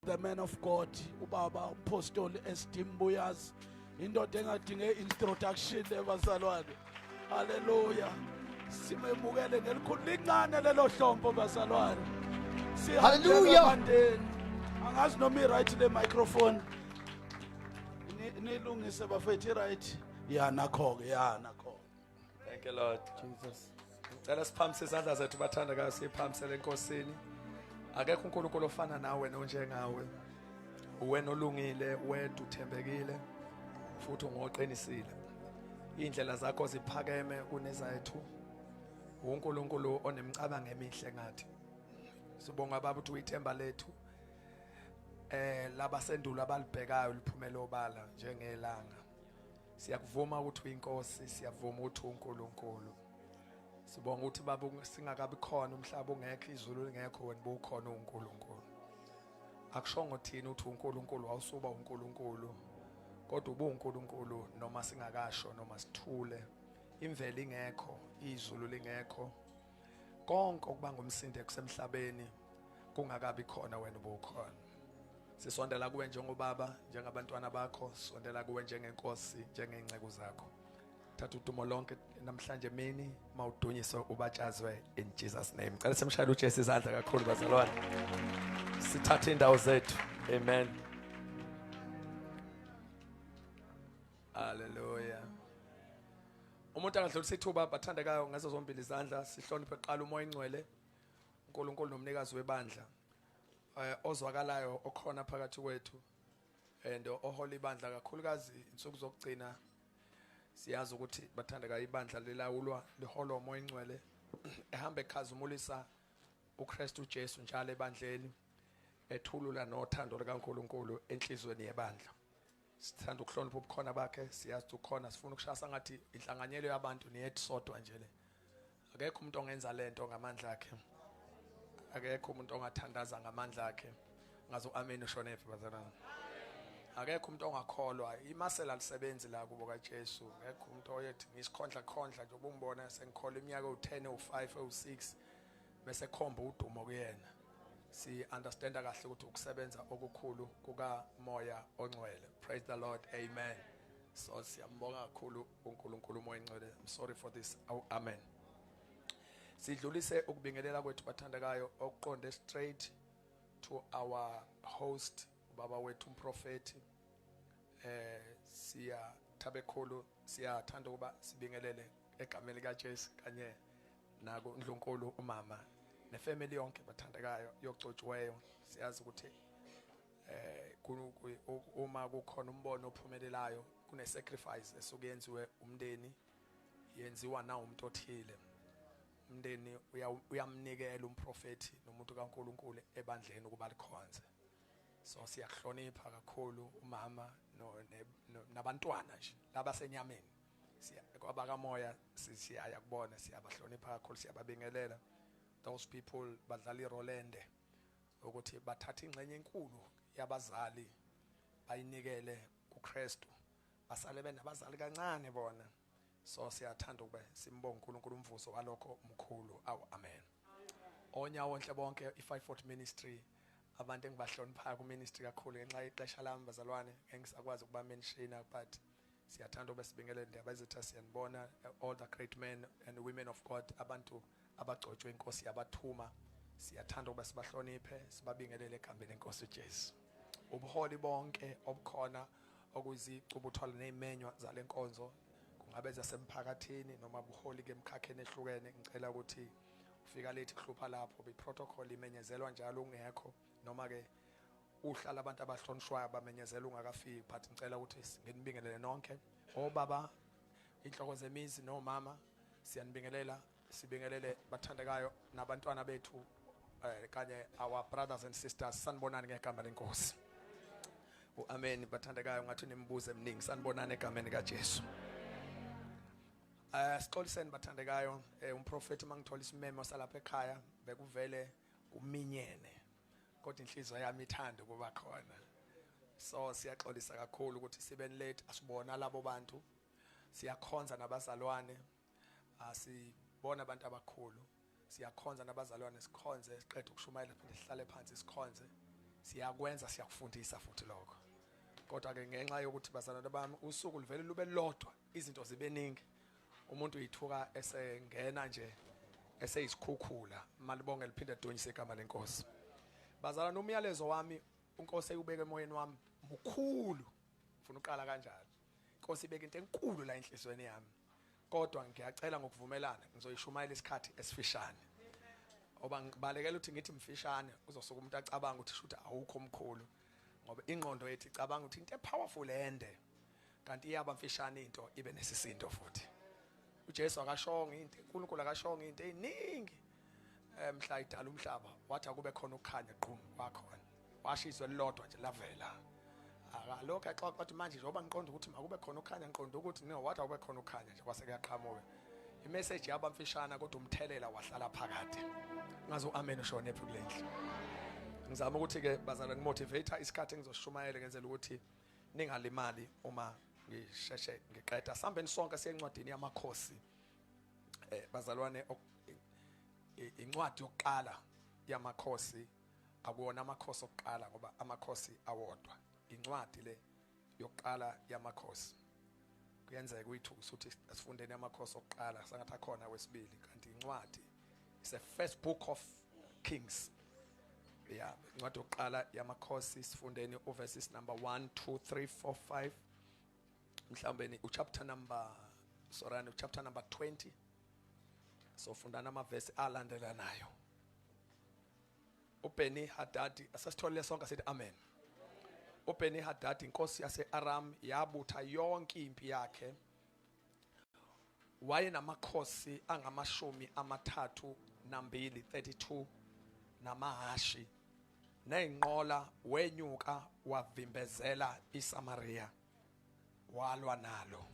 The man of God, ubaba umpostoli SD Mbuyazi, indoda engadinge introduction ebazalwane. Haleluya, simemukele ngelikhulu lincane lelo hlombo bazalwane. Hallelujah. Sihambeni, angazi noma i-right le microphone. Nilungise bafethu, i-right ya nakho-ke, ya nakho. Thank you, Lord Jesus. Ngicela siphamise izandla zethu bathandekayo, siphamisele enkosini. Akekho uNkulunkulu ofana nawe nonjengawe. Uwena olungile, wedwa uthembekile futhi ungoqinisile. Indlela zakho ziphakeme kunezethu. UNkulunkulu onemicabango emihle ngathi. Sibonga baba ukuthi uyithemba lethu. Labasendulo abalibhekayo liphumela obala njengelanga. Siyakuvuma ukuthi uyinkosi, siyavuma ukuthi uNkulunkulu. Sibonga ukuthi baba singakabi khona, umhlaba ungekho, izulu lingekho, wena bukhona uNkulunkulu. Akushongo thina ukuthi uNkulunkulu wawusuba uNkulunkulu, kodwa ubuNkulunkulu noma singakasho noma sithule. Imvelo ingekho, izulu lingekho, konke okubanga umsindo kusemhlabeni kungakabi khona, wena ubukhona. Sisondela kuwe njengobaba, njengabantwana bakho, sisondela kuwe njengenkosi, njengey'nceku zakho. Thatha udumo lonke namhlanje mini, mawudunyiswe ubatshazwe in Jesus name. Cela simshayele uJesu izandla kakhulu bazalwane. Sithathe indawo zethu. Amen. Hallelujah. Umuntu angadlulisa ithuba bathandekayo ngazo zombili izandla, sihloniphe kuqala uMoya Ingcwele, uNkulunkulu nomnikazi webandla. Ozwakalayo okhona phakathi kwethu and ohola ibandla kakhulukazi insuku zokugcina. Siyazi ukuthi bathandekayo ibandla lilawulwa liholwa uMoya Ingcwele, ehamba ekhazimulisa uKristu Jesu njalo ebandleni, ethulula nothando likaNkulunkulu enhlizweni yebandla. Sithanda ukuhlonipha ubukhona bakhe, siyazi ukuthi ukhona. Sifuna ukushaya sangathi inhlanganyelo yabantu niyethu sodwa nje le. Akekho umuntu ongenza lento ngamandla akhe, akekho umuntu ongathandaza ngamandla akhe. Ngazo amen ushonephi bazalwane? Akekho umuntu ongakholwa imasela alisebenzi la kubo kaJesu. Akekho umuntu oyethi ngisikhondla khondla nje ubungibona sengikholwa iminyaka ewu10, ewu5, ewu6 bese khomba udumo kuyena. Si understanda kahle ukuthi ukusebenza okukhulu kuka Moya oNgcwele. Praise the Lord, amen. So siyambonga kakhulu uNkulunkulu uMoya oNgcwele. I'm sorry for this. Oh, amen. Sidlulise ukubingelela kwethu bathandekayo okuqonde straight to our host, ubaba wethu umprofeti. Siyathabekhulu, siyathanda ukuba sibingelele egameni lika Jesu kanye naku Ndlunkulu umama nefamily yonke bathandekayo yogcotshiweyo. Siyazi ukuthi uma kukhona umbono ophumelelayo kune sacrifice esuke yenziwe umndeni, yenziwa na umuntu othile. Umndeni uyamnikela umprofeti nomuntu kaNkuluNkulu ebandleni ukuba likhonze. So siyakuhlonipha kakhulu umama nabantwana nje labasenyameni. Kwabakamoya siyaya kubona, siyabahlonipha kakhulu, siyababingelela. Those people badlala irole ende ukuthi bathatha ingxenye enkulu yabazali bayinikele kuKristu, basale benabazali kancane bona. So siyathanda ukuba simbonge uNkulunkulu, umvuzo walokho mkhulu. Awu amen. Onyawo onhle bonke i-540 ministry, abantu engibahloniphayo ku ministry kakhulu ngenxa yexesha lami bazalwane ngisakwazi ukuba mentiona, but siyathanda ukuba sibingelele ndaba ezethu. Siyanibona all the great men and women of God, abantu abagcotshwe inkosi yabathuma. Siyathanda ukuba sibahloniphe, sibabingelele egameni lenkosi uJesu. Ubuholi bonke obukhona okuyizicubuthwala nezimenywa zalenkonzo, kungabe zasemphakathini noma buholi ke emkhakheni ehlukene, ngicela ukuthi ufika late kuhlupha lapho be protocol imenyezelwa njalo ungekho, noma ke uhlala abantu abahlonishwayo bamenyezela ungakafiki, but ngicela ukuthi nginibingelele nonke obaba, inhloko zemizi nomama, siyanibingelela. Sibingelele bathandekayo nabantwana bethu kanye our brothers and sisters. Sanibonani ngegama lenkosi. Uamen bathandekayo, ngathi nimibuzo eminingi. Sanibonani egameni kaJesu. Sixoliseni bathandekayo, umprofeti mangithola isimemo salapha ekhaya bekuvele kuminyene, kodwa inhliziyo yami ithanda ukuba khona. So siyaxolisa kakhulu ukuthi sibe late. Asibona labo bantu, siyakhonza nabazalwane, asibona abantu abakhulu, siyakhonza nabazalwane, sikhonze siqede ukushumayela phinde sihlale phansi sikhonze. Siyakwenza, siyakufundisa futhi lokho. Kodwa ke ngenxa yokuthi bazalwane bami usuku luvele lube lodwa, izinto zibe ningi. Umuntu uyithuka esengena nje eseyisikhukhula. Malibonge liphinde lidunyise igama lenkosi. Bazalwane, umyalezo wami uNkosi eyubeke emoyeni wami mkhulu. Ngifuna uqala kanjalo. Inkosi ibeke into enkulu la enhlizweni yami. Kodwa ngiyacela ngokuvumelana ngizoyishumayela isikhathi esifishane. Oba ngibalekela ukuthi ngithi mfishane uzosuka umuntu acabanga ukuthi shuthi awukho omkhulu. Ngoba ingqondo yethu icabanga ukuthi into epowerful ende. Kanti iyaba mfishane into ibe nesisindo futhi. uJesu akashongo into, uNkulunkulu akashongo into eziningi. Mhla idala umhlaba wathi akube khona ukukhanya, qhum, kwakhona. Washo izwi elilodwa nje lavela. Akalokhu exoxa ukuthi manje njengoba ngiqonda ukuthi makube khona ukukhanya, ngiqonda ukuthi no, wathi akube khona ukukhanya nje kwase kuyaqhamuka. Imessage yaba mfishana kodwa umthelela wahlala phakade. Ngaze uamen ushone phi kule ndlu. Ngizama ukuthi ke bazalwane ngimotivate isikhathi engizoshumayela ngenzela ukuthi ningalimali uma ngisheshe ngiqeda. Sambeni sonke siye encwadini yamakhosi. Bazalwane, incwadi yokuqala yamakhosi, akuwona amakhosi okuqala ngoba amakhosi awodwa. Incwadi le yokuqala yamakhosi. Kuyenzeka uyithusa ukuthi asifundeni amakhosi okuqala sangathi akhona wesibili, kanti incwadi is a first book of Kings. Yeah, incwadi yokuqala yamakhosi, sifundeni uverses number 1 2 3 4 5, mhlawumbe ni uchapter number, sorry, uchapter number 20. So fundana amavesi alandelanayo. uBeni Hadadi, asasitholile sonke, sithi amen. uBeni Hadadi inkosi yaseAram yabutha yonke impi yakhe. Wayenamakhosi angamashumi amathathu nambili, 32, namahashi nezinqola, wenyuka wavimbezela iSamaria walwa nalo.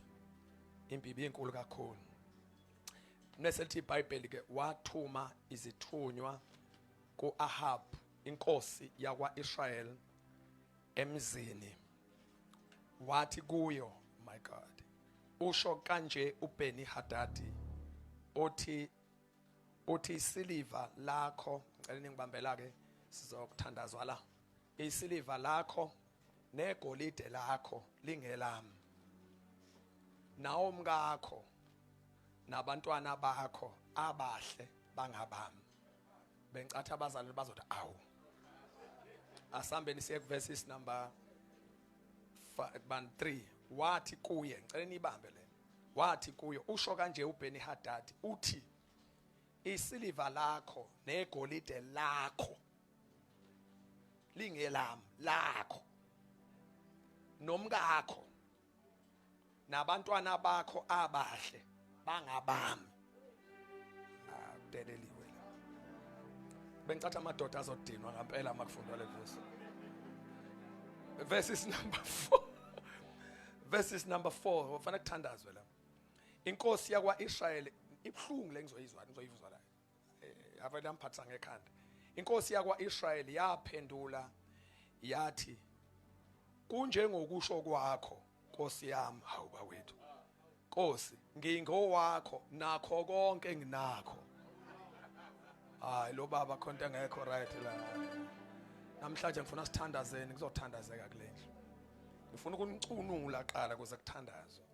Impi ibinkulu kakhulu. Neselithi iBhayibheli ke, wathuma izithunywa kuAhab inkosi yakwaIsrael emzini, wathi kuyo, my God, usho kanje uBeni Hadadi uthi isiliva lakho, ngicela ningibambela ke, sizokuthandazwa la, isiliva lakho negolide lakho lingelami, nawo umkakho nabantwana bakho abahle bangabami. Bengicatha abazali bazothi awu. Asambeni siye kuverses number 3. Wathi kuye, ngicela nibambe le, wathi kuyo, usho kanje uBeni Hadad uthi, isiliva lakho negolide lakho lingelami, lakho nomkakho nabantwana bakho abahle bangabami. Akudeleliwe la. Bengicatha amadoda azodinwa ngempela makufundwa le verse. Verses number 4, verses number 4, kufanele kuthandazwe la. Inkosi yakwaIsrael, ibhlungu le ngizoyizwa, ngizoyizwa la, avele amphathisa ngekhanda. Inkosi yakwaIsrael yaphendula yathi, kunjengokusho kwakho, Nkosi yami. Hawu bawethu, Nkosi, ngingowakho nakho konke enginakho. Hayi lo baba, khonto engekho right la. Namhlanje ngifuna sithandazeni, kuzothandazeka kule ndlu. Ngifuna ukunicunula qala kuze kuthandazwe,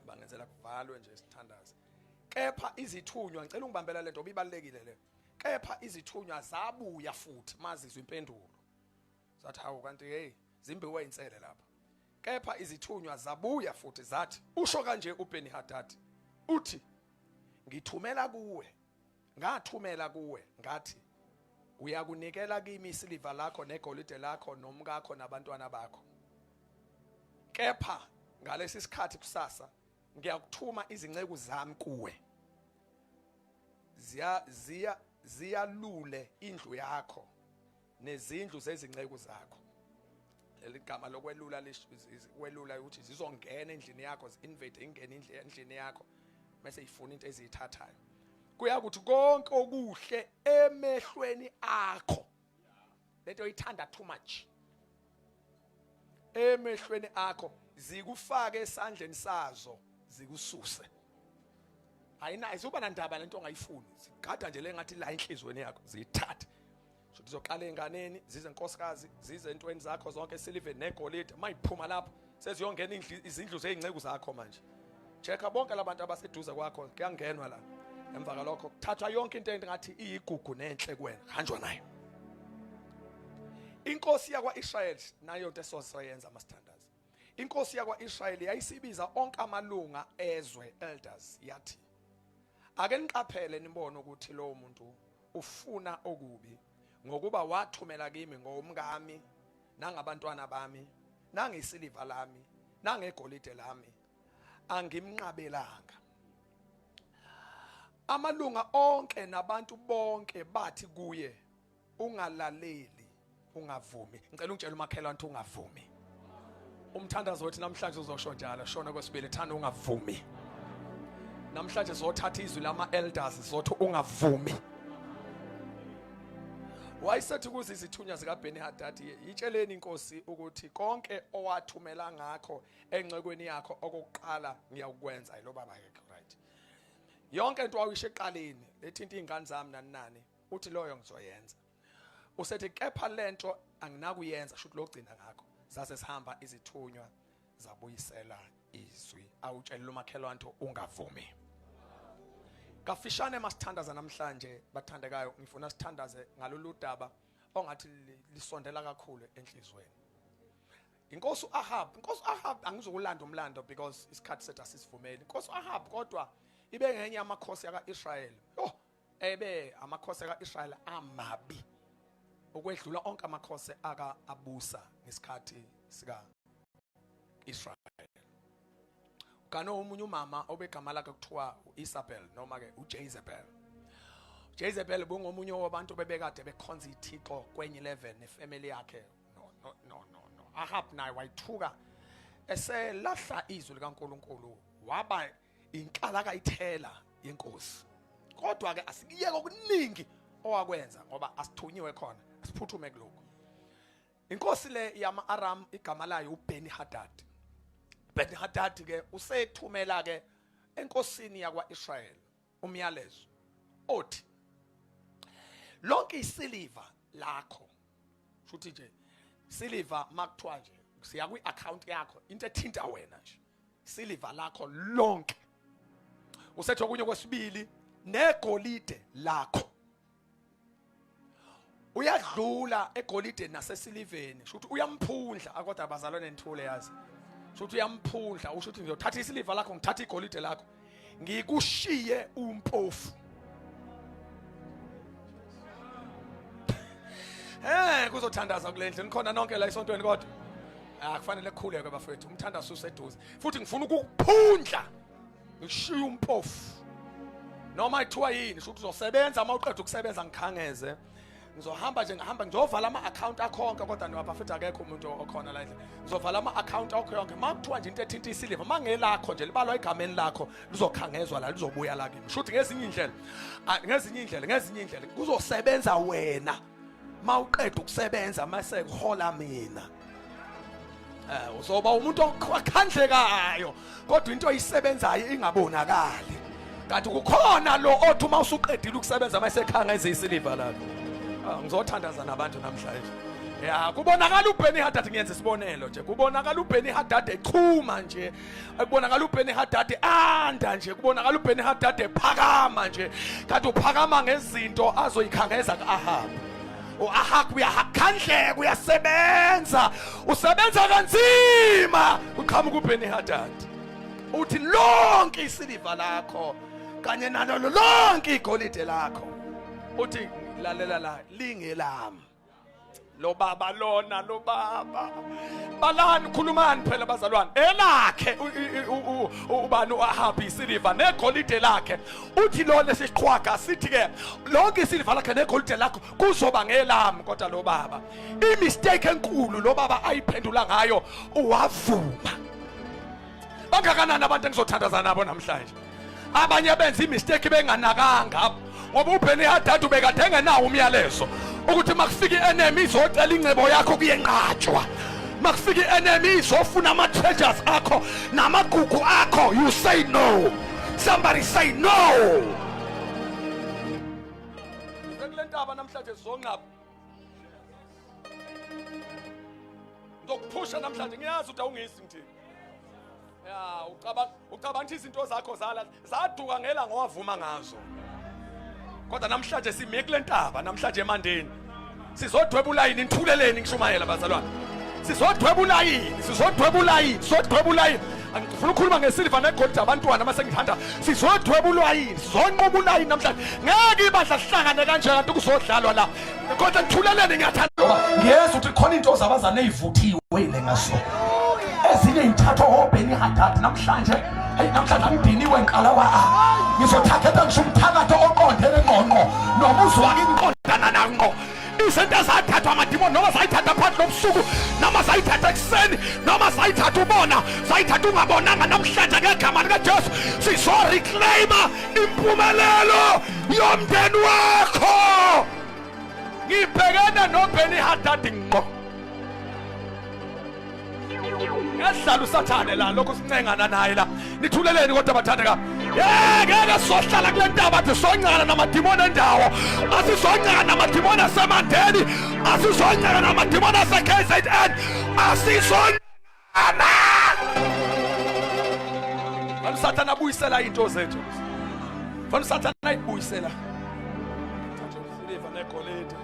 bangenzela kuvalwe nje sithandaze. Kepha izithunywa, ngicela ungibambela lento obibalekile le, kepha izithunywa zabuya futhi mazizwe impendulo zathi, hawu kanti hey, zimbiwe insele lapha. Kepha izithunywa zabuya futhi zathi, usho kanje uBeni Hadad uthi, ngithumela kuwe, ngathumela kuwe ngathi, uyakunikela kimi isiliva lakho negolide lakho nomkakho nabantwana bakho, kepha ngalesi sikhathi kusasa ngiyakuthuma izinceku zami kuwe, ziya ziya ziyalule indlu yakho nezindlu zezinceku zakho. Leli gama lokwelula welula ukuthi zizongena endlini yakho, zi-invade, ingene endlini yakho bese ifuna into eziyithathayo. Kuyakuthi konke okuhle emehlweni akho, lento oyithanda too much emehlweni akho, zikufake esandleni sazo zikususe. Ayina izuba nandaba lento ongayifuni, zigada nje lengathi la enhlizweni yakho, ziyithathe. Ndizoqala enganeni, zize nkosikazi, zize entweni zakho zonke, siliveni negolide. Mayiphuma lapho seziyongena izindlu zey'nceku zakho manje. Check-a bonke labantu abaseduze kwakho, kuyangenwa la. Emva kwalokho kuthathwa yonke into engathi iyigugu nenhle kuwena, hanjwa nayo. Inkosi yakwa-Israyeli nayo into esozoyenza masithandaza. Inkosi yakwa-Israyeli yayisibiza onke amalunga ezwe, elders, yathi ake niqaphele nibone ukuthi lowo muntu ufuna okubi, ngokuba wathumela kimi ngomkami nangabantwana bami nangesiliva lami nangegolide lami, angimnqabelanga. Amalunga onke nabantu bonke bathi kuye, ungalaleli, ungavumi. Ngicela ungitshele umakhelwane ukuthi ungavumi. Umthandazo wethu namhlanje uzosho njalo, shona kwesibili, thanda ungavumi. Namhlanje zothatha izwi lama elders, zothi ungavumi. Wayesethi kuze izithunywa zikaBheni Hadadi, yitsheleni inkosi ukuthi konke owathumela ngakho encekweni yakho okokuqala ngiyakwenza. Yilo baba ke, right? Yonke into wawuyisho ekuqaleni lethinta izingane zami nani nani, uthi loyo ngizoyenza. Usethi kepha lento anginakuyenza, shuthi logcina ngakho. Sase sihamba izithunywa zabuyisela izwi. Awutshelela umakhelwane ungavumi. Kafishane masithandaza namhlanje bathandekayo, ngifuna sithandaze ngalolu daba ongathi lisondela kakhulu enhlizweni. Inkosi uAhab, inkosi uAhab, angizokulanda umlando because isikhathi sethu asisivumeli. Inkosi uAhab kodwa ibe ngenye yamakhosi akaIsrael. Oh, ebe amakhosi akaIsrael amabi ukwedlula onke amakhosi aka abusa ngesikhathi sika Israel. Kano omunye umama obegama lakhe kuthiwa uIsabel noma ke uJezebel. Jezebel bungomunye wabantu bebekade bekhonza ithixo kwenye level nefamily yakhe. No no no no no. Ahab naye wayithuka eselahla izwi likaNkuluNkulu, waba inkalakayithela yenkosi. Kodwa ke asikiyeke okuningi owakwenza ngoba asithunyiwe khona, asiphuthume kulokhu. Inkosi le yama-Aram igama layo uBeni Hadad. Beni Hadad ke usethumela ke enkosini yakwa-Israel umyalezo othi lonke isiliva lakho, shuthi nje siliva makuthiwa nje siya kwi-account yakho, into ethinta wena nje, siliva lakho lonke, usethi okunye kwesibili negolide lakho. Uyadlula egolideni nasesiliveni, shuthi uyamphundla. Akodwa abazalwane nithule yazi, shuthi uyamphundla, usho ukuthi ngiyothatha isiliva lakho, ngithatha igolide lakho, ngikushiye umpofu. Kuzothandaza kule ndlu, nikhona nonke la esontweni kodwa akufanele kukhuleke bafethu, umthandazo useduze. Futhi ngifuna ukukuphundla ngishiye umpofu, noma ithiwa yini, shuthi uzosebenza, uma uqeda ukusebenza ngikhangeze, ngizohamba nje, ngihamba ngizovala ama-account akho onke. Kodwa nibafethu, akekho umuntu okhona la endlini. Ngizovala ama-account akho yonke. Uma kuthiwa nje into ethinta isiliva, uma ngelakho nje libalwa egameni lakho, lizokhangezwa la, lizobuya la kimi. Shuthi ngezinye indlela, ngezinye indlela, ngezinye indlela kuzosebenza wena, mawuqeda ukusebenza mase kuhola mina. Uzoba umuntu okhandlekayo kodwa into oyisebenzayo ingabonakali, kanti kukhona lo othi uma usuqedile ukusebenza mase ekhanga eziyisiliva lakho. Ngizothandaza nabantu namhlanje. Ya, kubonakala uBenny Hadad, ngiyenza isibonelo nje, kubonakala uBenny Hadad echuma nje, kubonakala uBenny Hadad anda nje, kubonakala uBenny Hadad ephakama nje, kanti uphakama ngezinto azoyikhangeza kuAhab. uAhab uyakhandleka, uyasebenza, usebenza kanzima, uqhamuka uBenny Hadad uthi lonke isiliva lakho kanye nalo lonke igolide lakho, uthi lalela la, lingelami. Lo baba lona, lo baba balani, khulumani phela bazalwane, elakhe ubani uAhab isiliva negolide lakhe. Uthi lo lesiqhwaga sithi ke lonke isiliva lakhe negolide lakho kuzoba ngelami. Kodwa lo baba, i-mistake enkulu lo baba ayiphendula ngayo, uwavuma. Bangakanani abantu engizothandaza nabo namhlanje? Abanye benza imistake benganakanga, ngoba uBenny Hadad ubekade engenawo umyalezo ukuthi makufika ienemy izocela ingcebo yakho kuyenqatshwa, makufika ienemy izofuna ama treasures akho namagugu akho, you say no. Somebody say no. Kule ntaba namhlanje sizonqaba. Ngizokuphusha namhlanje ngiyazi ukuthi awungisi ngithini. Ya, ucabanga ucabanga ukuthi izinto zakho zala zaduka ngela ngowavuma ngazo. Kodwa namhlanje sime kule ntaba namhlanje emandeni. Sizodweba ulayini nithuleleni ngishumayela bazalwane. Sizodweba ulayini, sizodweba ulayini, sizodweba ulayini. Angifuna ukukhuluma ngesiliva negolide abantwana mase ngithanda. Sizodweba ulayini, sizonqoba ulayini namhlanje. Ngeke ibandla lihlangane kanje kanti kuzodlalwa la. Kodwa nithuleleni ngiyathanda ngoba ngiyezwa ukuthi khona into zabazane ezivuthiwe ile ngaso. Ezinye ithathwa oBenny Hadad namhlanje. Hey namhlanje angidiniwe ngiqala kwa A. Ngizothagetha ngisho umthakatho oqondene ngqongqo nomuzi wakini qondana nangqo. Izinto ezathathwa amadimoni noma zayithatha phakathi nobusuku noma zayithatha ekuseni noma zayithatha ubona zayithatha ungabonanga namhlanje ngegama likaJesu sizoreclaima impumelelo yomndeni wakho. Ngibhekene noBenny Hadad ngqo. Ngadlala usathane la lokhu sincengana naye la. Nithuleleni kodwa bathandeka. Ye ngeke sohlala kule ntaba athi soncana namadimoni endawo. Asizoncana namadimoni asemandeni. Asizoncana namadimoni ase-KZN. Asizoncana. Fana usathane abuyisela into zethu. Fana usathane ayibuyisela. Thatha isiliva negolide.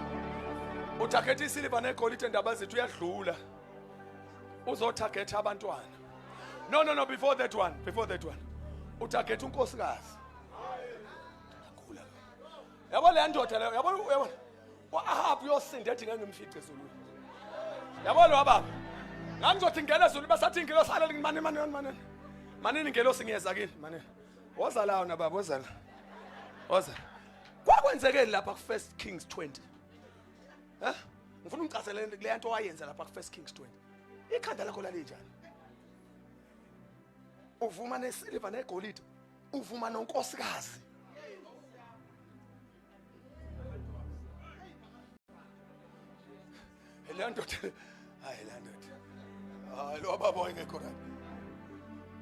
Uthakhetha isiliva negolide ndaba zethu uyadlula. Uzothagetha abantwana. No no no before that one, before that one. Uthagetha unkosikazi. Agula lo. Yabo le ndoda leyo, yabo yabo. U-Ahab uyosinda ethi ngeke ngimfice ezulwini. Yabo lo baba. Ngangizothi ngena ezulwini basathi ingelosi alele mane mane mane. Manini ingelosi ngiyeza kini mane. Woza la wona baba woza la. Woza. Kwakwenzekeni lapha ku First Kings 20? Eh? Ngifuna ungichazele le nto wayenza lapha ku First Kings 20. Ikhanda lakho lalinjani? Uvuma nesiliva negolide, uvuma nonkosikazi. Le ndoda, hayi le ndoda. Hayi lo baba wayengekho right.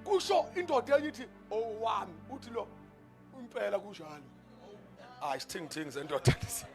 Kusho indoda enye ithi owami, uthi lo impela kunjalo. Hayi sithingithingi zendoda lesi.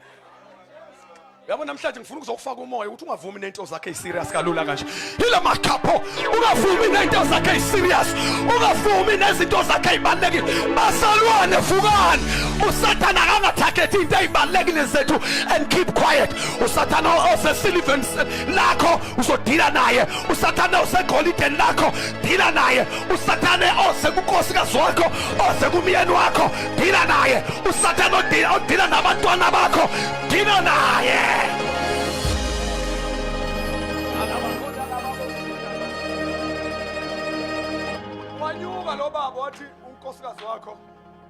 Yabo namhlanje ngifuna ukuzokufaka umoya ukuthi ungavumi nento zakhe eziserious kalula kanje. Yila makhapho ungavumi nento zakhe eziserious. Ungavumi nezinto zakhe ezibalekile. Basalwane vukani. Usathana akangathakethi into ezibalekile zethu and keep quiet. Usathana osesiliveni lakho uzodila naye. Usathana osegolideni lakho dila naye. Usathane osekunkosikazi wakho osekumyeni wakho dila naye. Usathane odila nabantwana bakho dila naye. Wanyuka lo baba wathi unkosikazi wakho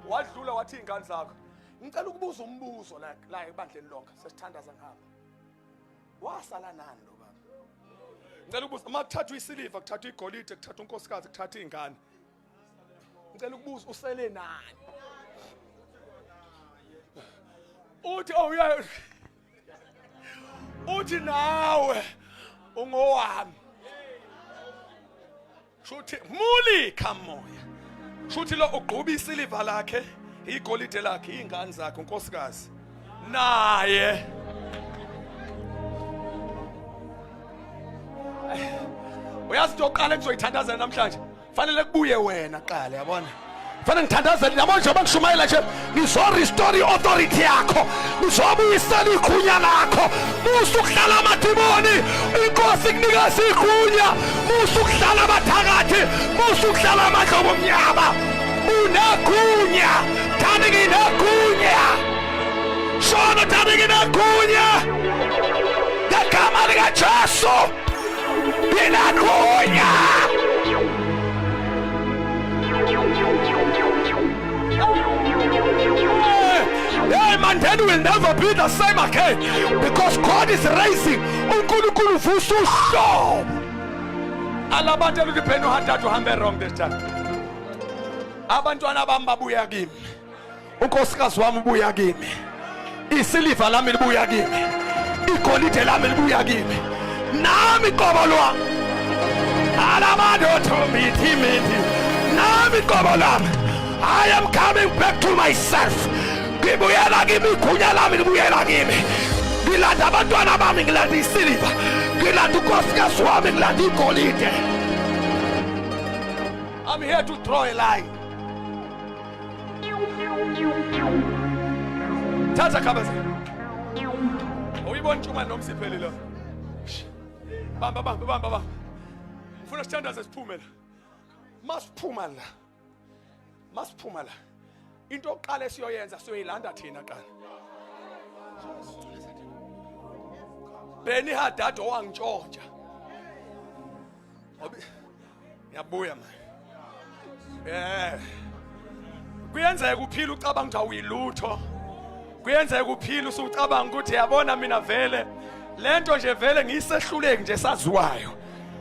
wadlula wathi iy'ngane zakho. Ngicela ukubuza umbuzo la la ebandleni lonke sesithandaza ngihamba. Wasala nani lo baba? Ngicela ukubuza uma kuthathwa isiliva, kuthathwa igolide, kuthathwa unkosikazi, kuthathwa iy'ngane. Ngicela ukubuza usele nani? Uthi oh yeah. Uthi nawe ungowami. Shuthi muli kamoya. Shuthi lo ugquba isiliva lakhe, igolide lakhe, izingane zakhe, unkosikazi. Naye. Uyazi into yokuqala engizoyithandazela namhlanje. Fanele kubuye wena qala yabona. Fanele ngithandazele yabo njengoba ngishumayela nje ngizo-restore i-authority yakho ngizobuyisela igunya lakho musa ukuhlala amadimoni inkosi ikunikeza igunya musa ukuhlala abathakathi musa ukuhlala amadlobo omnyama unegunya thani nginegunya shono thani nginegunya ngegama likaJesu nginegunya. Hey, Mandela will never be the same again because God is raising uNkulunkulu uvusa uhlobo. Alabantu eluthi Bhenu Hadad uhambe wrong this time. Abantwana bami babuya kimi. Unkosikazi wami ubuya kimi. Isiliva lami libuya kimi. Igolide lami libuya kimi. Nami qobo lwami. Alamadotho mithi mithi. Nami qobo lami. I am coming back to myself. Ngibuyela kimi igunya lami libuyela kimi. Ngilanda abantwana bami ngilanda isiliva. Ngilanda unkosikazi wami, ngilanda igolide. I'm here to draw a line. Thatha khabazela. Awuyibona intshumayelo noma siphelile. Bamba bamba bamba bamba. Ufuna sithandaze siphume la. Masiphuma la. Masiphuma la. Into yokuqala esiyoyenza siyoyilanda thina qala. Beni Hadad owangitshontsha. Ngiyabuya manje. Eh. Kuyenzeka uphila ucabanga ukuthi awuyilutho. Kuyenzeka uphila usucabanga ukuthi yabona mina vele lento nje vele ngiyisehluleki nje saziwayo.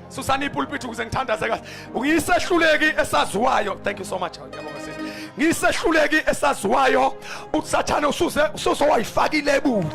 Susani ipulpit ukuze ngithandaze kahle. Ngiyisehluleki esaziwayo. Thank you so much. Ngiyabonga sisi. Ngiyisehluleki esaziwayo. Usathane usuze usuzowayifaka ilebuli.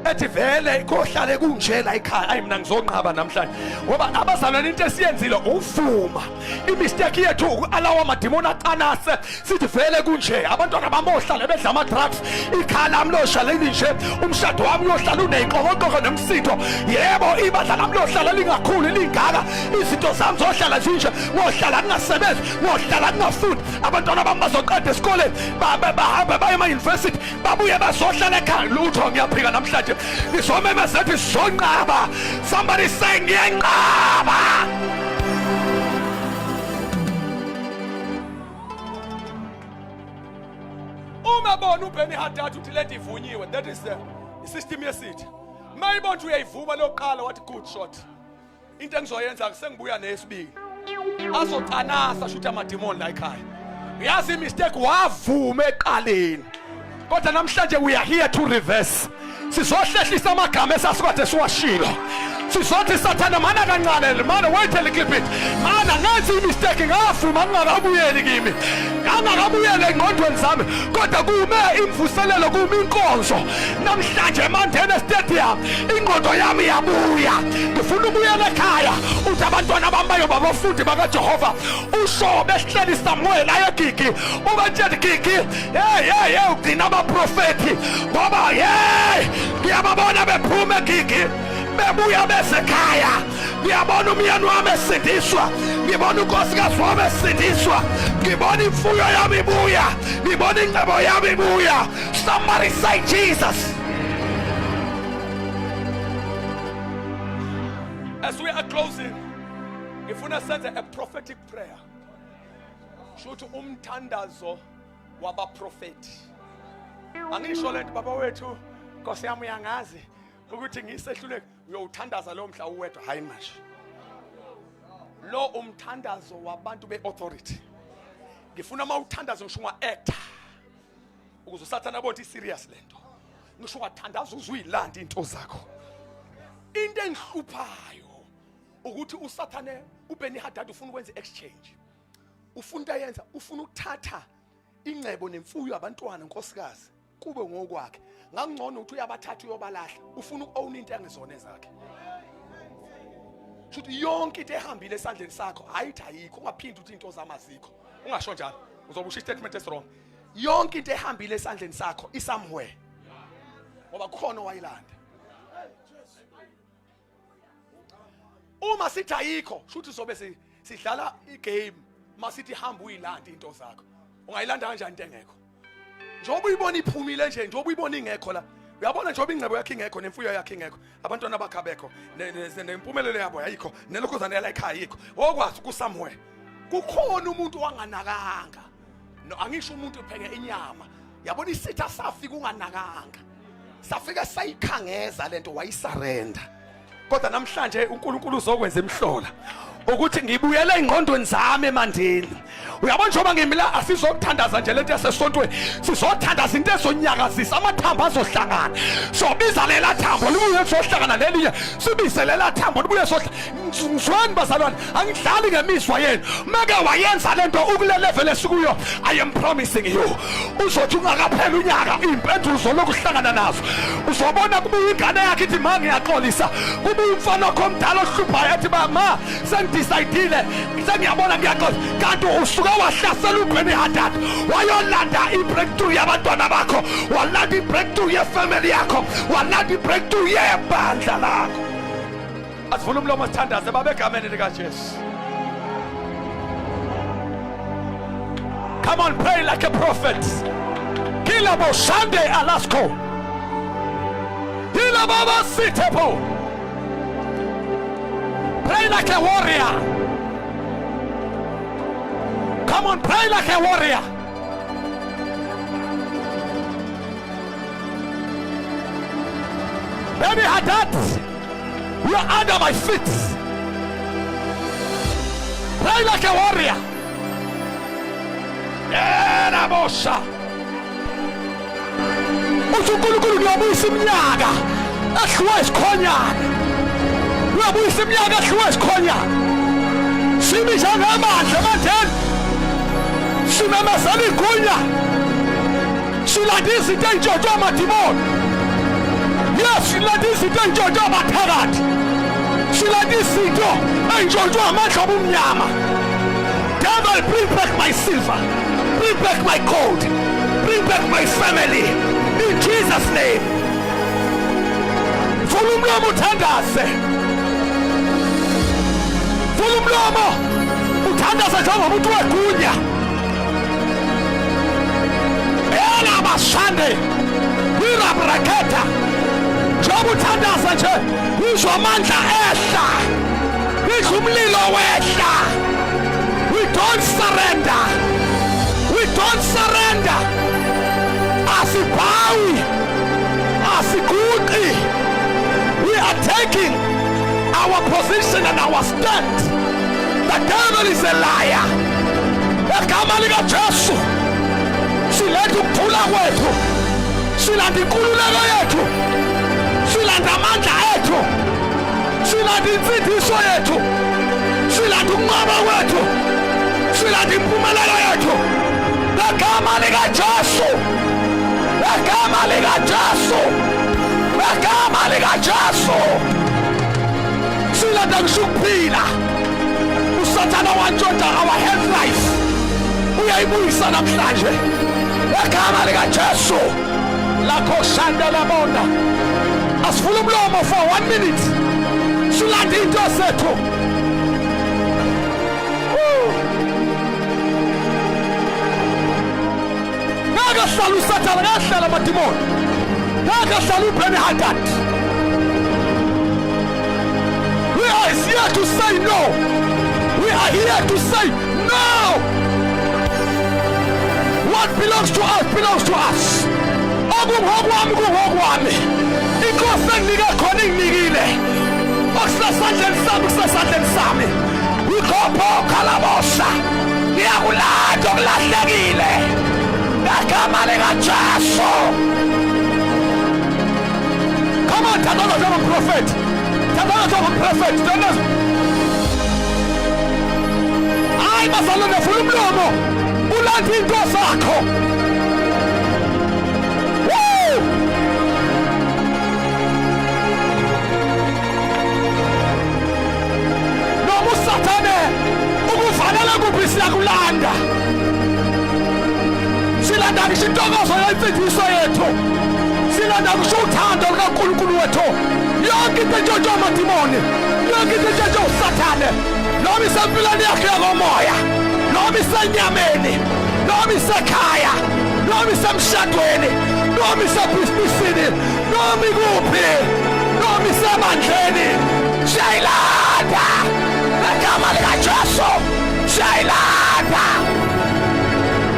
Ethi vele kohlale kunje la ekhaya. Ayi mina ngizonqaba namhlanje. Ngoba abazalwane into esiyenzile uvuma. Imistake yethu ukualawa amadimoni acanase sithi vele kunje. Abantwana bamohlale bedla ama drugs. Ikhaya lami lohlale linje. Umshado wami uyohlala uneyinqokoqoko nemsitho. Yebo ibandla lami lohlala lingakhuli lingaka. Izinto zami zohlala zinje. Ngohlala ngingasebenzi, ngohlala ngingafundi. Abantwana bami bazoqeda esikoleni, bahambe baye ema-university, babuye bazohlala ekhaya. Lutho ngiyaphika namhlanje. Ngizomemeza ethi sizonqaba. Somebody say ngiyanqaba. Uma bona uBenny Hadad uthi lento ivunyiwe, that is the system yesitha. Mayibona ukuthi uyayivuma lokuqala wathi good shot. Into engizoyenza sengibuya neyesibili. Azocanasa shuthi amadimoni la ekhaya. Uyazi imistake wavuma eqaleni. Kodwa namhlanje we are here to reverse. Sizohlehlisa amagama esasikade siwashilo. Sizothi sathana mana kancane mana wait a little bit. Mana ngenza imistake ngavuma ngingakabuyeli kimi. Ngangakabuyeli engqondweni zami kodwa kume imvuselelo kume inkonzo. Namhlanje eMandeni Stadium ingqondo yami yabuya. Ngifuna ukubuyela ekhaya uthi abantwana bami bayoba abafundi bakaJehova. Usho behleli Samuel ayegigi ubatshela gigi hey hey hey ugcina abaprofethi ngoba hey ngiyababona bephuma egigi bebuya besekhaya ngiyabona umyeni wami esindiswa ngibona unkosikazi wami esindiswa ngibona imfuyo yami ibuya ngibona ingcebo yami ibuya. Somebody say Jesus. As we are closing, ngifuna senze a prophetic prayer. Shuthi umthandazo wabaprofeti. Angisho lento baba wethu, Nkosi yami uyangazi ukuthi ngisehluleke uyowuthandaza lo mhla uwedwa hayi manje. Lo umthandazo wabantu beauthority. Ngifuna uma uthandaza ngisho unga-acta ukuze usathana abone ukuthi serious lento. Ngisho ungathandaza uzuyilanda into zakho. Into engihluphayo ukuthi usathane uBenny Hadad ufuna ukwenza exchange. Ufuna into ayenza, ufuna ukuthatha ingcebo nemfuyo abantwana nkosikazi kube ngokwakhe. Ngangcono ukuthi uyabathatha uyobalahla, ufuna uku-own into engezona ezakhe. Shuthi yonke into ehambile esandleni sakho hayithi ayikho, ungaphindi uthi into zami azikho. Ungasho njalo, uzobe usho statement esi wrong. Yonke into ehambile esandleni sakho isomewhere. Ngoba kukhona owayilanda. Uma sithi ayikho, shuthi sobe sidlala igame masithi hamba uyilanda into zakho. Ungayilanda kanjani into engekho? Njengoba uyibona iphumile nje, njengoba uyibona ingekho la. Uyabona njengoba ingcebo yakhe ingekho nemfuyo yakhe ingekho, abantwana bakhe abekho, nempumelelo yabo ayikho, nelokhuzane yala ekhaya ayikho. Wokwazi ku somewhere. Kukhona umuntu wanganakanga. No, angisho umuntu upheke inyama. Yabona isitha safika unganakanga. Safika sayikhangeza lento wayisurrender. Kodwa namhlanje uNkulunkulu uzokwenza imhlola ukuthi ngibuyele engqondweni zami emandeni. Uyabona njengoba ngimila asizokuthandaza nje lento yasesontweni, sizothandaza into ezonyakazisa amathambo azohlangana. Sobiza lela thambo libuye lizohlangana nelinye, sibize lela thambo libuye sohlangana. Ngizweni bazalwane, angidlali ngemizwa yenu. Meke wayenza lento ukule level esikuyo, I am promising you. Uzothi ungakaphela unyaka impendulo zolokuhlangana nazo. Uzobona kubuya ingane yakhe ithi ma ngiyaxolisa. Kubuya umfana wakho omdala ohluphayo ethi ba ma sengidecidile sengiyabona ngiyaxolisa. Kanti usuke wahlasela uBenny Hadad wayolanda i-breakthrough yabantwana bakho, walanda i-breakthrough yefamily yakho, walanda i-breakthrough yebandla lakho. Asivule umlomo sithandaze Baba egameni likaJesu. Come on, pray like a prophet. Kila boshande alasko. Kila baba sitepo. Pray like a warrior. Come on, pray like a warrior. Baby Hadad, you are under my feet. Pray like a warrior. Erabosha. Uthi uNkulunkulu ngiyabuyisa iminyaka ehluwa isikhonyana. Uyabuyisa iminyaka ehluwa isikhonyana. Simi njengamandla emandleni. Simemezela igunya. Silanda izinto ey'ntshontshwa amadimoni. Yes, silanda izinto ey'ntshontshwa abathakathi. Silanda izinto ey'ntshontshwa amandla obumnyama. Devil, bring back my silver. Bring back my gold. Bring back my family. In Jesus' name. Vula umlomo uthandaze. Vula umlomo uthandaze njengomuntu wegunya. Ela bashande. Irabraketa. Njengoba uthandaza nje, uzwa amandla ehla. Izwa umlilo wehla. We don't surrender. We don't surrender. Asibhawi. Asiguqi. We are taking our position and our stand. The devil is a liar. Egama likaJesu siletha ukuthula kwethu, silanda inkululeko yethu, silanda amandla ethu, silanda insindiso yethu, silanda ukunqoba kwethu, silanda impumelelo yethu. Ngegama likaJesu, ngegama likaJesu, ngegama likaJesu, silanda ngisho ukuphila. Usathana wantshontsha our health life, uyayibuyisa namhlanje ngegama likaJesu. Lakho shanda labona. Asivule umlomo for 1 minute, silande into zethu. Ngeke ahlale usathana, ngeke ahlale amadimoni, ngeke ahlale uBreni Hadad. We are here to say no. We are here to say no. What belongs to us belongs to us. Okungokwami kungokwami. Inkosi enginike khona inginikile. Okusesandleni sami kusesandleni sami. Ikhopho kalabosa. Ngiyakulanda okulahlekile. Ngegama likaJesu. Come on, thandaza njengomprofethi. Thandaza njengomprofethi. Thandaza. Hayi bazalwane, vula umlomo. Ulande into zakho. Woo! Noma usathane ukuvalela kuphi, siyakulanda. Silanda ngisho intokozo yensindiso yethu. Silanda ngisho uthando lukaNkulunkulu wethu. Yonke into entshontshwa amadimoni, yonke into entshontshwa usathane, noma isempilweni yakhe yokomoya, noma isenyameni, noma isekhaya, noma isemshadweni, noma isebhizinisini, noma ikuphi, noma isebandleni, siyayilanda ngegama likaJesu. Siyayilanda.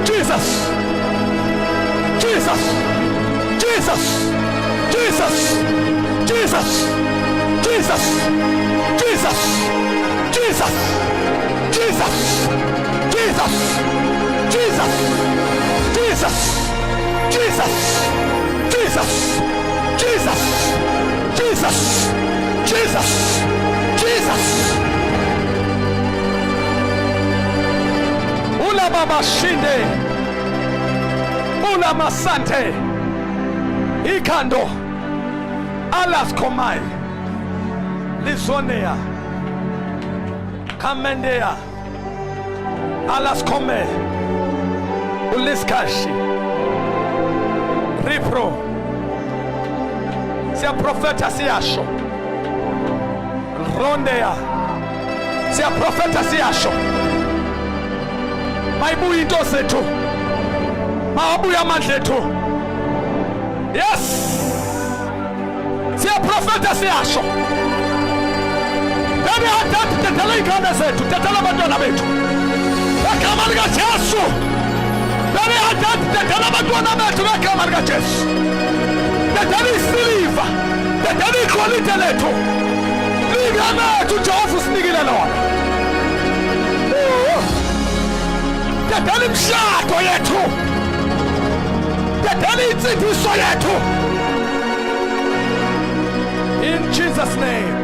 Jesus, Jesus, Jesus, Jesus, Jesus, Jesus, Jesus, Jesus, Jesus, Jesus, Jesus, Jesus, Jesus, Jesus, Jesus, Jesus, Jesus, Jesus. Ula baba shinde. Ula masante. Ikando. Alas komai. Lizonea. Kamendea. Alas kome. Uliskashi. Ripro. Siyaprofetha siyasho. Prondeya. Siyaprofetha siyasho. Mayibuye into zethu. Mawabuye amandla ethu. Yes. Siyaprofetha siyasho. Bebe hathathu dedela iy'ngane zethu, dedela abantwana bethu. Ngegama likaJesu. Bebe hathathu dedela abantwana bethu ngegama likaJesu. Dedela isiliva, dedela igolide lethu. Lingamethu uJehova usinikile lona. Dedela imishado yethu. Dedela insindiso yethu. In Jesus name.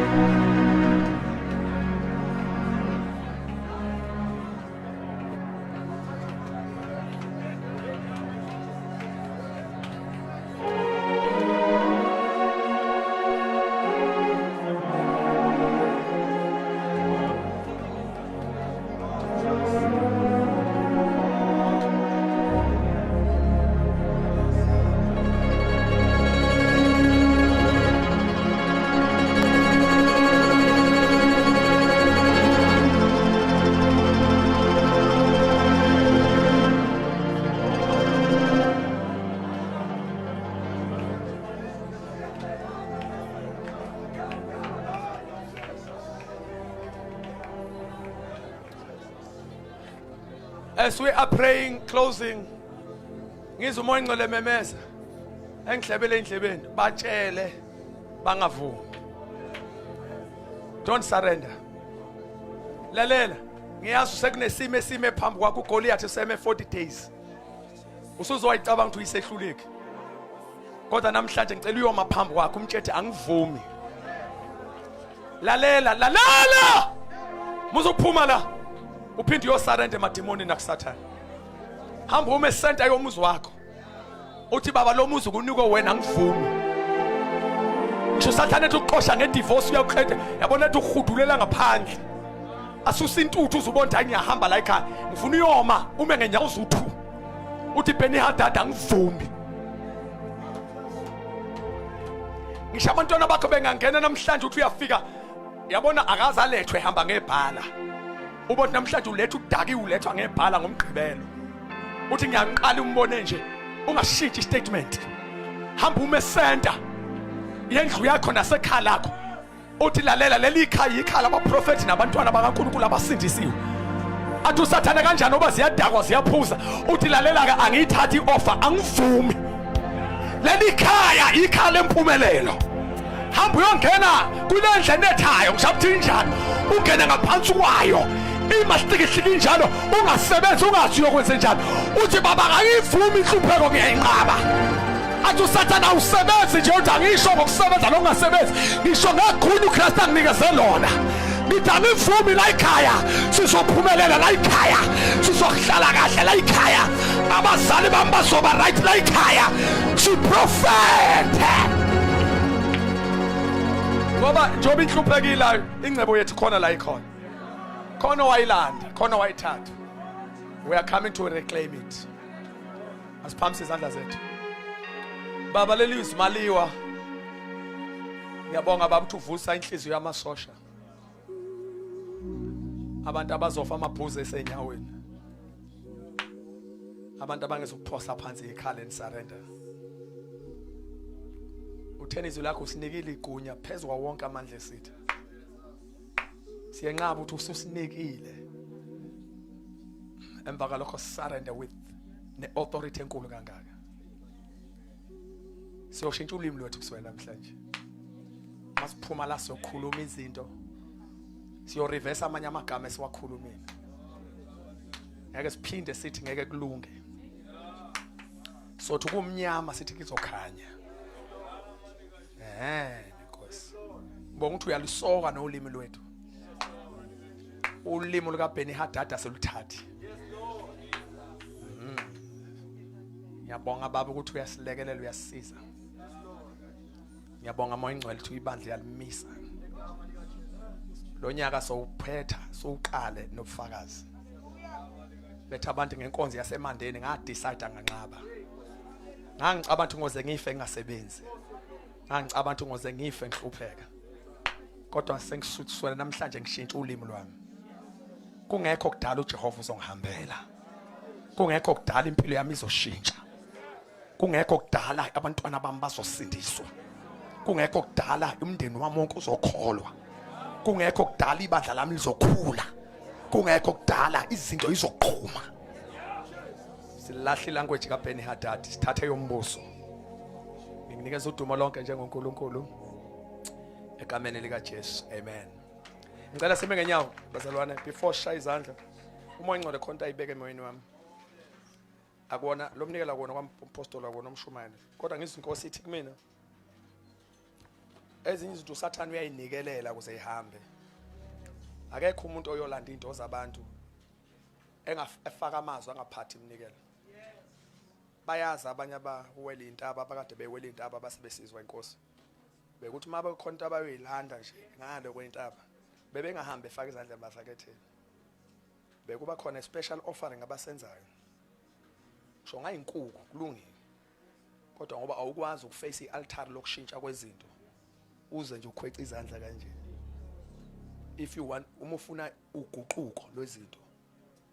As we are praying closing ngizwa umoya ingcwele memeza engihlebele endlebeni batshele bangavumi. Don't surrender. Lalela, ngiyazi sekunesimo esime phambi kwakho uGoliath useme 40 days. Usuzoyicabanga ukuthi uyisehluleki. Kodwa namhlanje ngicela uyoma phambi kwakho umtshethe angivumi. Lalela, lalela! Muzophuma la. Uphinde uyosurrender emadimoni nakuSathane. Hamba ume center yomuzi wakho. Uthi baba lo muzi kunikwe wena ngivumi. Ngisho uSathane ethi uxosha ngedivorce uyawuqeda. Yabona ethi uhudulela ngaphandle. Asusa intuthu uzubona ukuthi ngiyahamba la ekhaya. Ngifuna uyoma ume ngenyawo zuthu. Uthi Benny Hadad angivumi. Ngisho abantwana bakho bengangena namhlanje uthi uyafika yabona akaze alethwe ehamba ngebhala. Ubothi namhlanje uletha udakiwe ulethwa ngebhala ngomgqibelo. Uthi ngiyaqala umbone nje ungashintshi statement. Hamba ume center yendlu yakho nasekhaya lakho. Uthi lalela leli khaya ikhaya labaprofethi nabantwana bakaNkulunkulu abasindisiwe. Athi usathane kanjani oba ziyadakwa ziyaphuza. Uthi lalela ke angiyithathi ioffer angivumi. Leli khaya ikhaya lempumelelo. Hamba uyongena kule ndlu enethayo ngisho ukuthi injani ungene ngaphansi kwayo imahlikihliki injalo ungasebenzi ungazi uyokwenze njani uthi baba angiyivumi inhlupheko ngiyayinqaba athi usathane awusebenzi nje uthi angisho ngokusebenza nokungasebenzi ngisho ngegunya uKristu anginikeze lona ngithi angivumi la ekhaya sizophumelela la ekhaya sizohlala kahle la ekhaya abazali bami bazoba right la ekhaya siprofethe ngoba njengoba inhluphekile ingcebo yethu khona la ikhona khona wayilanda khona wayithatha we are coming to reclaim it. Asiphamise izandla zethu. Baba leli zwi maliwa. Ngiyabonga baba ukuthi uvusa inhliziyo yamasosha. Abantu abazofa amabhuzu esenyaweni. Abantu abangezukuphosa phansi ikhala and surrender. Utheni izwi lakho usinikile igunya phezu kwawo wonke amandla esitha. Siyenqaba ukuthi ususinikile. Emva kalokho surrender with ne-authority enkulu kangaka. Siyoshintsha ulimi lwethu kusukela namhlanje. Masiphuma la siyokhuluma izinto. Siyoreverse amanye amagama esiwakhulumile. Ngeke siphinde sithi ngeke kulunge. Sothi kumnyama sithi kuzokhanya. Eh Nkosi. Ngibonga ukuthi uyalusoka nolimi lwethu. Ulimi luka Benny Hadad aseluthathi. Ngiyabonga baba ukuthi uyasilekelela uyasisiza. Ngiyabonga moya ingcwele ukuthi ibandla yalimisa. Lo nyaka sowuphetha sowuqale nobufakazi. Betha abantu ngenkonzo yasemandeni nga decide nganqaba. Ngangicabanga ukuthi ngoze ngife ngingasebenzi. Ngangicabanga ukuthi ngoze ngife ngihlupheka. Kodwa sengisuthiswele namhlanje ngishintsha ulimi lwami. Kungekho kudala uJehova uzongihambela. Kungekho kudala impilo yami izoshintsha. Kungekho kudala abantwana bami bazosindiswa. Kungekho kudala umndeni wami wonke uzokholwa. Kungekho kudala ibandla lami lizokhula. Kungekho kudala izinto izoqhuma. Silahla ilanguage kaBen Hadad sithathe yombuso. Ngikunikeza udumo lonke njengoNkulunkulu egameni lika Jesu. Amen. Ngicela sime ngenyawo bazalwane before shaya izandla. Umoya ingcwele khonta ayibeke emoyeni wami. Akuwona lo mnikelo akuwona kwampostoli akuwona umshumayeli. Kodwa ngizwe inkosi ithi kumina ezinye izinto uSathane uyayinikelela ukuze ihambe. Akekho umuntu oyolanda into zabantu engafaka amazwi angaphathi iminikelo. Bayazi abanye abawela intaba abakade bewela intaba base besizwa inkosi. Bekuthi uma bekhona into abayoyilanda nje ngale kwentaba bebengahambi efaka izandla emabhaketheni. Bekuba khona special offering abasenzayo. Sho ngayinkukhu kulungile. Kodwa ngoba awukwazi ukuface ialtar lokushintsha kwezinto uze nje ukhwece izandla kanje. If you want uma ufuna uguquko lwezinto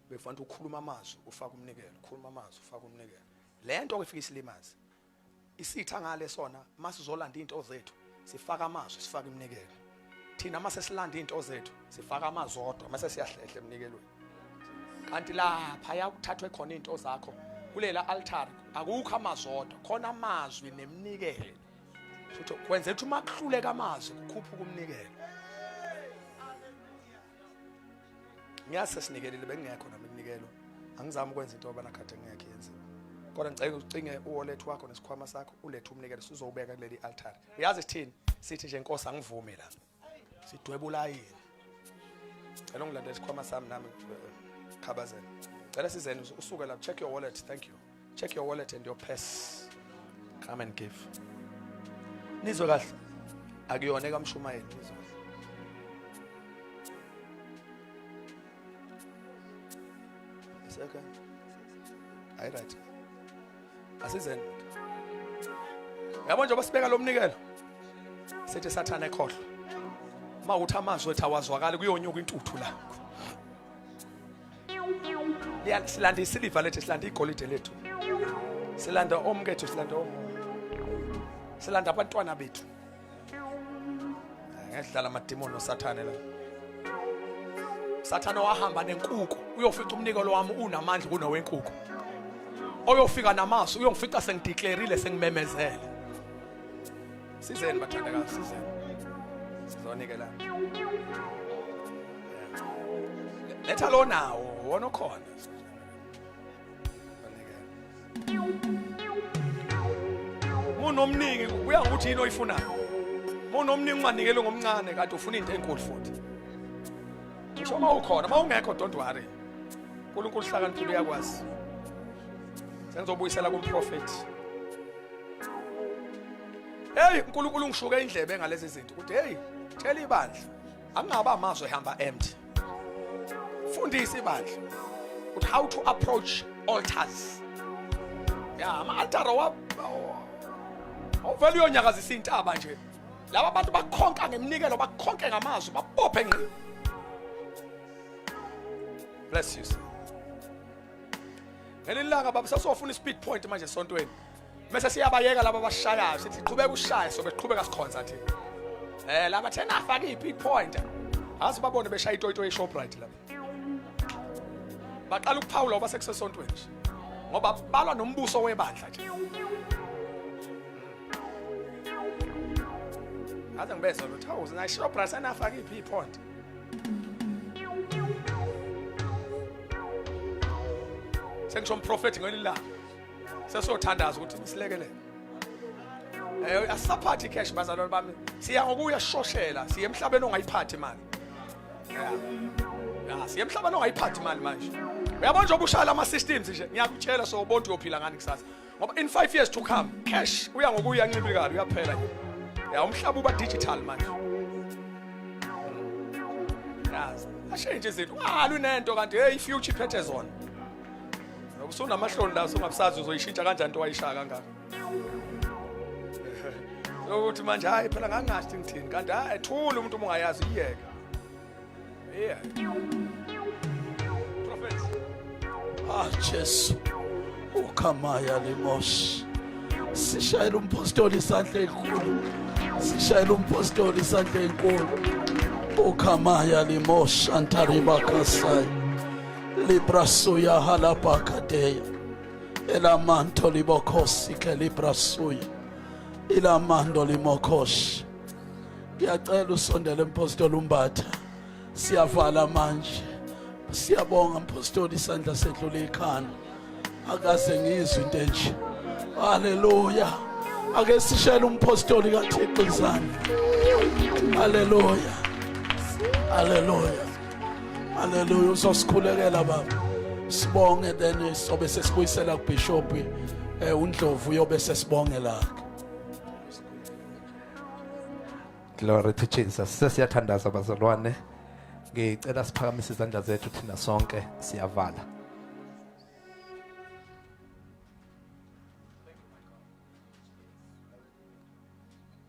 bekufanele ukhuluma amazwi ufake umnikelo, ukhuluma amazwi ufake umnikelo. Lento ke ifika isilimaze. Isitha ngale sona masizolanda into zethu sifaka amazwi sifaka iminikelo. Thina mase silanda into zethu sifaka amazwi odwa mase siyahlehla emnikelweni. Kanti lapha yakuthathwe khona into zakho kulela altar akukho amazwi odwa khona amazwi neminikelo. Futhi kwenza ukuthi uma kuhluleka amazwi kukhuphuka umnikelo. Ngiyase sinikelile bengingekho nami iminikelo. Angizami ukwenza into obana kade ngeke yenziwe. Kodwa ngicela ucinge uwallet wakho nesikhwama sakho ulethe umnikelo sizowubeka kuleli altar. Uyazi sithini? Sithi nje Nkosi angivumi la. Sidweba ulayini. Cela ungilandele isikhwama sami nami khabazela. Cela sizeni usuke la check your wallet. Thank you. Check your wallet and your purse. Come and give. Nizwe kahle. Akuyona ekamshumayeli nizwe kahle. Second. Ayi right. Asizeni. Yabo njengoba sibeka lo mnikelo. Sithi sathane ekhohlwa. Uma uthi amazwi ethu awazwakali kuyonyuka intuthu la. Silanda isiliva lethu, silanda igolide lethu. Silanda omkethu, silanda omo. Silanda abantwana bethu. Ngedlala amadimoni noSathane la. Sathane wahamba nenkuku uyofica umnikelo wami unamandla kunowenkuku. Oyofika namasu uyongifica sengideclareile sengimemezele. Sizeni bathandekazi sizeni. Sizonikela. Letha lo nawo wona okhona. Munomningi kuya ngokuthi yini oyifunayo. Munomningi unganikeli ngomncane kanti ufuna into enkulu futhi. Ngisho uma ukhona, uma ungekho don't worry. uNkulunkulu hlakaniphile uyakwazi. Sengizobuyisela kumprofeti. Hey uNkulunkulu ungishuke indlebe ngalezi zinto ukuthi hey tshela ibandla angaba amazwi ehamba empty. Fundisa ibandla ukuthi how to approach altars. Ya ama altar wa awuvele uyonyakazisa intaba nje. Laba bantu bakhonka ngeminikelo bakhonke ngamazwi babophe ngqi. Bless you sir. Ngelinye ilanga baba sasofuna i-speed point manje esontweni. Mese siyabayeka laba abashayayo sithi qhubeka ushaye sobe qhubeka sikhonza thina. Eh laba thena afake i-speed point. Azi babone beshaya itoyito ye-Shoprite lapha. Baqala ukuphawula ngoba sekusesontweni nje. Ngoba balwa nombuso webandla nje. Ngaze ngibezwa lo thawuzi na Shoprite sanafaka iphi i-point. Sengisho umprofeti ngelilanga. Sesothandaza ukuthi nisilekelele. Eh asisaphathi cash bazalwane bami. Siya ngokuya sishoshela, siye emhlabeni ongayiphathi imali. Yeah. Ya, siye emhlabeni ongayiphathi imali manje. Uyabona nje obushaya ama systems nje, ngiyakutshela so ubona uyophila ngani kusasa. Ngoba in 5 years to come, cash uya ngokuya ncibilikala uyaphela nje. Ya umhlaba uba digital manje. Yazi, ashintshe izinto. Ungalwi nento kanti hey future iphethe zona. Usunamahloni la usungabusazi uzoyishintsha kanjani into wayishaya kangaka. Ukuthi manje hayi phela ngangingasho ngithini kanti hayi thula umuntu uma ungayazi iyeke. Iyeke. Prophet. Ah Jesu. Ukamaya limos. Sishayela umpostoli isandla enkulu. Sishayela umpostoli isandla enkulu. Ukamaya limos antariba kasai. Librasuya halabakadeya. Elamanto libokhosi ke librasuya. Ilamando limokhosi. Ngiyacela usondele impostoli umbatha. Siyavala manje. Siyabonga mpostoli isandla sedlula ikhanda. Akaze ngizwe into enje. Haleluya. Ake sishele umpostoli kaThixo izandla. Haleluya. Haleluya. Haleluya uzosikhulekela baba. Sibonge then sobe sesibuyisela kuBishop uNdlovu uyobe sesibongela. Glory to Jesus. Sesiyathandaza bazalwane. Ngicela siphakamise izandla zethu thina sonke siyavala.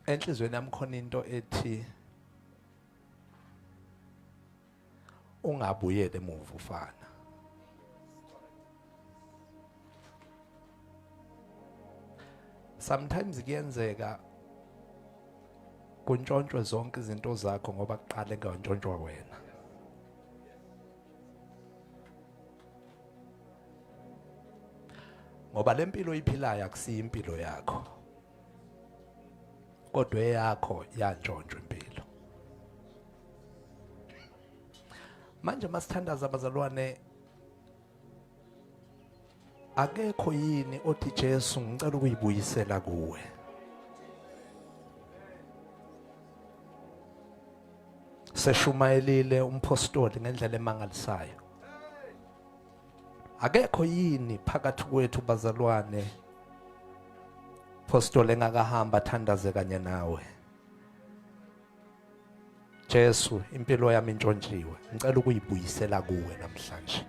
Enhlizweni yami khona into ethi ungabuyele emuva ufana. Sometimes kuyenzeka kuntshontshwe zonke izinto zakho ngoba kuqale ngantshontshwa wena. Ngoba lempilo oyiphilayo akusiyo impilo yakho. Kodwa eyakho yantshontshwa impilo. Manje masithandaza bazalwane akekho yini othi Jesu ngicela ukuyibuyisela kuwe. Seshumayelile umpostoli ngendlela emangalisayo. Akekho yini phakathi kwethu bazalwane postoli engakahamba athandaze kanye nawe. Jesu impilo yami intshontshiwe ngicela ukuyibuyisela kuwe namhlanje.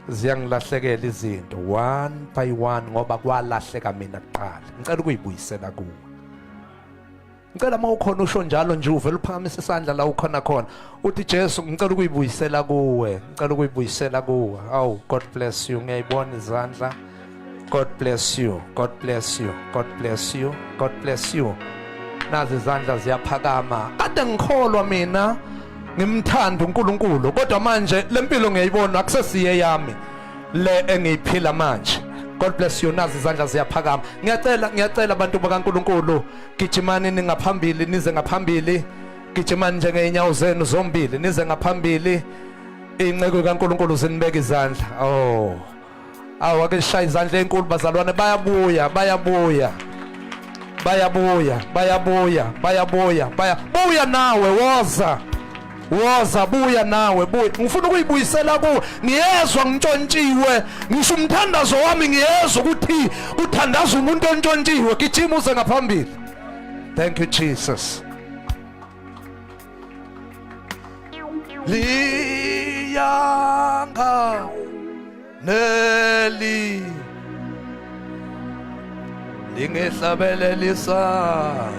Ziyangilahlekela izinto one by one ngoba kwalahleka mina kuqala. Ngicela ukuyibuyisela kuwe. Ngicela uma ukhona usho njalo nje uvela uphakamise isandla la ukhona khona uthi Jesu ngicela ukuyibuyisela kuwe ngicela ukuyibuyisela kuwe. Awu God bless you ngiyayibona izandla. God bless you. God bless you. God bless you. God bless you. Nazi izandla ziyaphakama. Kade ngikholwa mina ngimthanda uNkulunkulu kodwa manje lempilo ngiyayibona akusesiye yami le engiyiphila manje. God bless you. Nazi izandla ziyaphakama. Ngiyacela ngiyacela abantu bakaNkulunkulu gijimani ningaphambili nize ngaphambili. Gijimani njengeenyawo zenu zombili nize ngaphambili. Inceku kaNkulunkulu zinibeka izandla. Oh. Awu ake sishaye izandla enkulu bazalwane bayabuya bayabuya. Bayabuya bayabuya bayabuya baya buya nawe woza. Woza buya nawe buya. Ngifuna ukuyibuyisela kuwe. Ngiyezwa ngintshontshiwe. Ngisho umthandazo wami ngiyezwa ukuthi uthandaza umuntu ontshontshiwe. Gijima uze ngaphambili. Thank you Jesus. Liyanga neli lingihlabelelisa.